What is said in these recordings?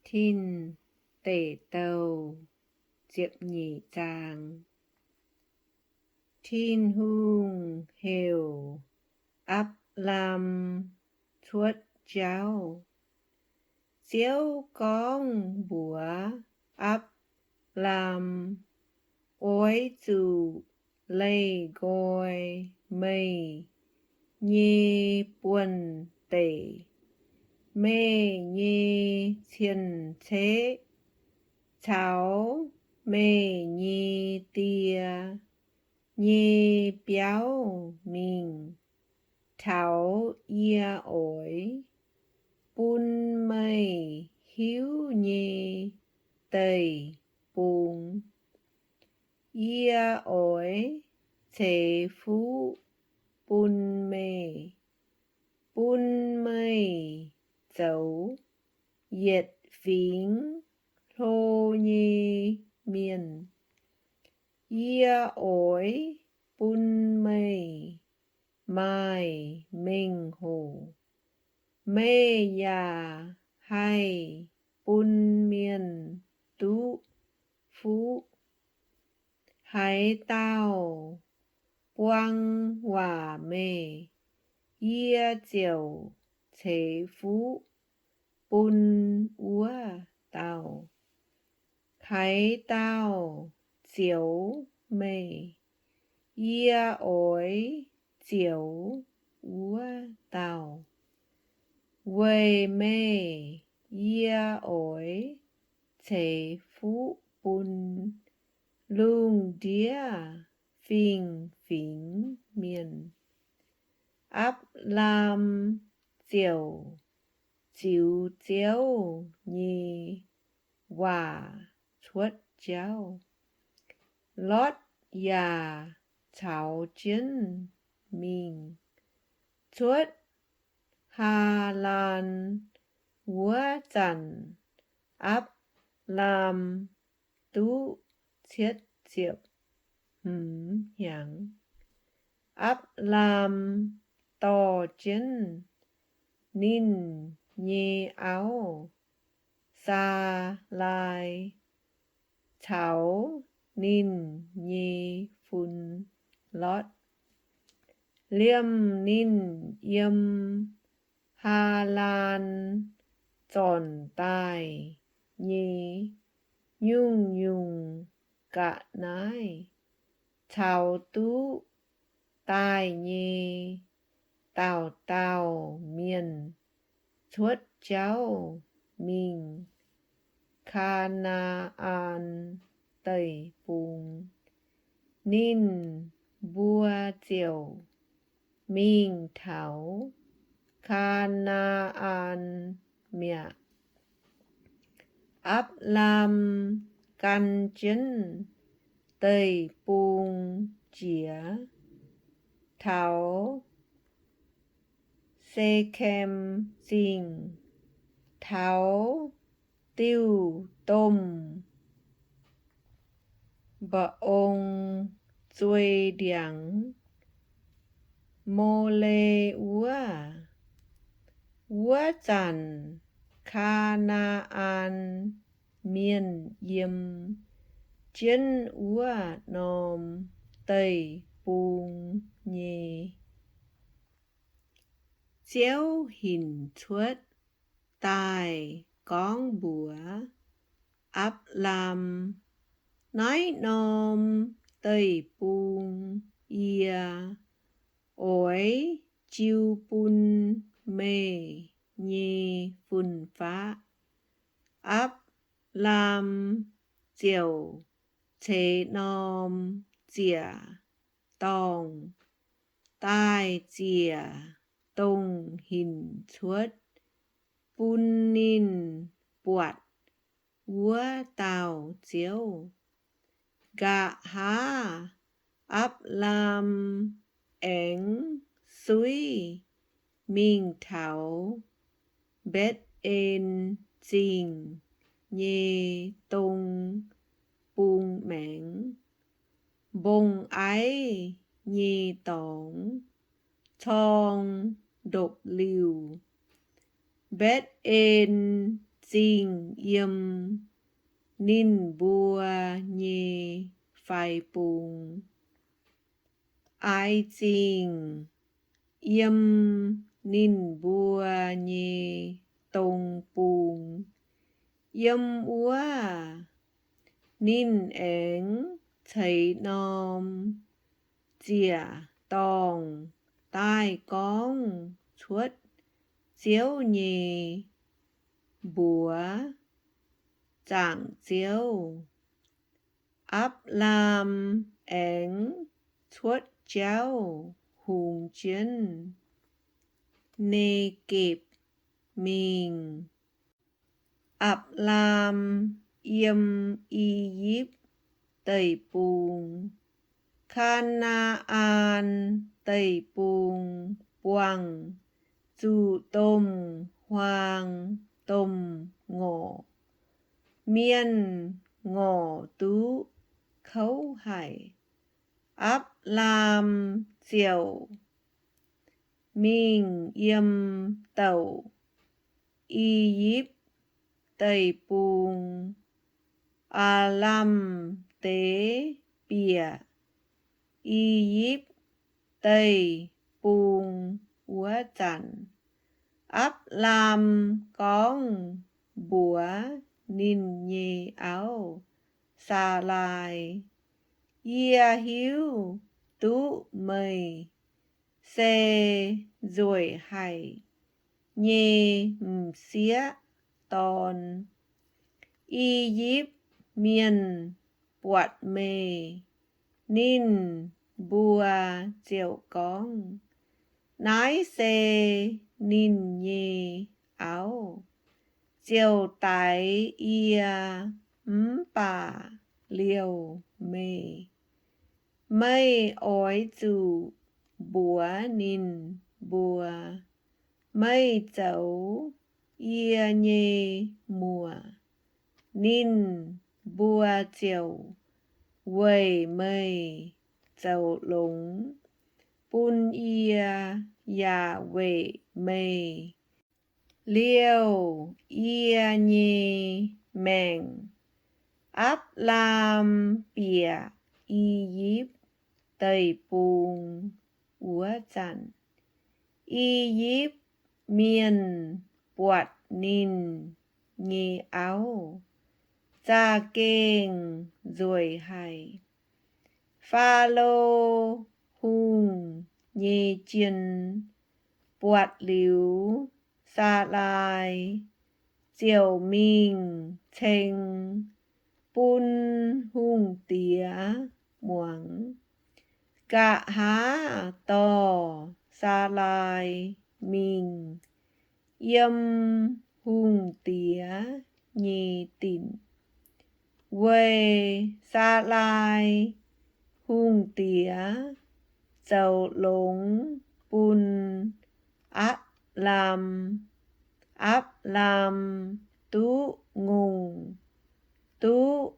Tin Deic Douh ziepc nyeic zaang. Tin-Hungh heuc Apc^laam cuotv jauv. Ziouv gorngv mbuox Apc^laam, Oix zuqc leih nqoi meih nyei buonv-deic, meih nyei cien-ceqv, caux meih nyei die nyei biauv mingh taux yie oix bun meih hiuv nyei deic-bung. Yie oix ceix fuqv bun meih, bun meih zoux yietc fingx hlo nyei mienh. Yie oix bun meih maaih mengh hoc. Meih yaac haih bun mienh duqv fuqv. Haaix dauh buang waac meih, yie ziouc ceix fuqv bun wuov dauh. Haaix dauh zioux meih, yie oix zioux wuov dauh. Weic meih yie oix ceix fuqv bun lungh ndiev fingx-fingx mienh. Apc^laam ziouc ziux Ziouv nyei waac cuotv jauv. Lotv yaac caux jienv mingh. Cuotv Haalaan wuov zanc, Apc^laam duqv cietv ziepc hmz hnyangx. Apc^laam dorh jienv ninh nyei auv, Saalaai, caux ninh nyei fun, Lotv. Liemh ninh yiem Haalaan zornc daaih nyei nyungc-nyungc ga'naaiv caux duqv daaih nyei dauh dauh mienh cuotv jauv mingh Kaa^naa^an Deic-Bung. Ninh mbuo ziouc mingh taux Kaa^naa^an mi'aqv. Apc^laam gan jienv deic-bung jiex taux Se^kem Zingh, taux diuh domh mba'ong zuei ndiangx, Mole wuov. Wuov zanc Kaa^naa^an Mienh yiem jienv wuov norm deic-bung nyei. Ziouv hinc cuotv daaih gorngv mbuox Apc^laam, Naaiv norm deic-bung yie oix jiu bun meih nyei fun-faqv. Apc^laam ziouc ceix norm ziec-dorngh daaih ziec dongh hinc cuotv bun ninh buatc wuov dauh Ziouv. Nqa'haav Apc^laam aengx suiv mingh taux Mbetc^en Zingh nyei dong bung maengx, mbong-aiv nyei dorngx, corng ndopv-liuh. Mbetc^en zingh yiem ninh mbuo nyei fai bung. Aaix zingh yiem ninh mbuo nyei dong bung. Yiem wuov ninh aengx ceix norm ziec-dorngh daaih gorngv cuotv Ziouv nyei mbuox zaangc Ziouv. Apc^laam aengx cuotv jauv hungx jienv Ne^gepc mingh. Apc^laam yiem I^yipv Deic-Bung, Kaa^naa^an Deic-Bung, buangh zuqc domh huaang domh ngorc. Mienh ngorc duqv kouv haic. Apc^laam ziouc mingh yiem douc I^yipv Deic-Bung, aav lamh deix bieqc I^yipv Deic-Bung wuov zanc, Apc^laam gorngv mbuox ninh nyei auv, Saalaai, Yie hiuv duqv meih se nzueic haic nyei m'sieqv dorn. I^yipv Mienh buatc meih, ninh mbuo ziouc gorngv, Naaiv se ninh nyei auv, ziouc daix yie mv baac liouh meih. Meih oix zuqc mbuox ninh mbuo, Meih zoux yie nyei muoc. Ninh mbuo ziouc weic meih zoux longx bun yie yaac weic meih liouh yie nyei maengc. Apc^laam bieqc I^yipv Deic-Bung wuov zanc, I^yipv Mienh buatc ninh nyei auv za'gengh nzueic haic. Faalo Hungh nyei jien buatc liuz Saalaai, ziouc mingh ceng bun hungh diex muangx. Nqa'haav dorh Saalaai mingh yiem hungh diex nyei dinc, weic Saalaai hungh diex zoux longx bun Apc^laam. Apc^laam duqv ngongh, duqv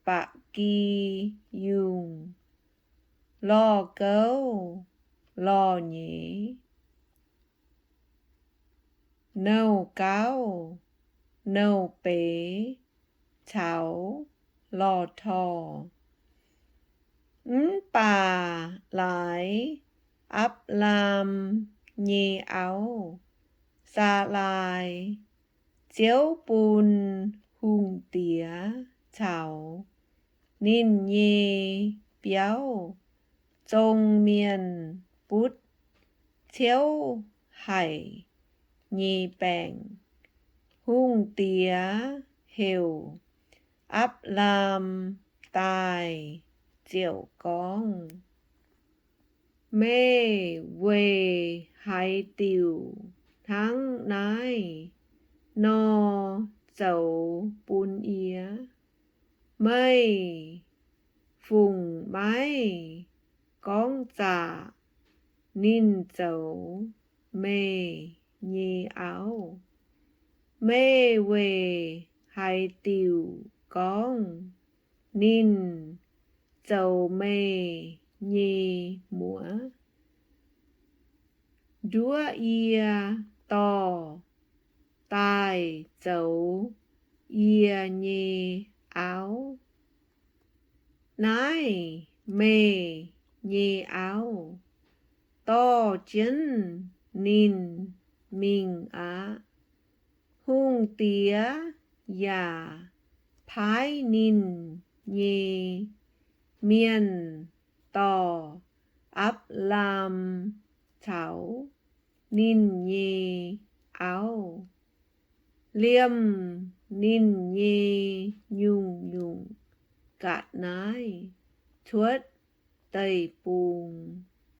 ba'gi yungh, lorh gouv, lorh nyeiz, nouh gauv, nouh beiz caux lorh torh. Mv baac laaix Apc^laam nyei auv, Saalaai, Ziouv bun hungh diex caux ninh nyei biauv zong mienh butv ciouv haic nyei baengc. Hungh diex heuc Apc^laam daaih ziouc gorngv, Meih weic haaix diuc hnangv naaiv nor zoux bun yie? Meih fungc maiv gorngv zaqc ninh zoux meih nyei auv? Meih weic haaix diuc gorngv ninh zoux meih nyei muoc? Nduov yie dorh daaih zoux yie nyei auv. Naaiv meih nyei auv. Dorh jienv ninh mingh aqv. Hungh diex yaac paaiv ninh nyei mienh dorh Apc^laam caux ninh nyei auv, liemh ninh nyei nyungc-nyungc ga'naaiv cuotv deic-bung.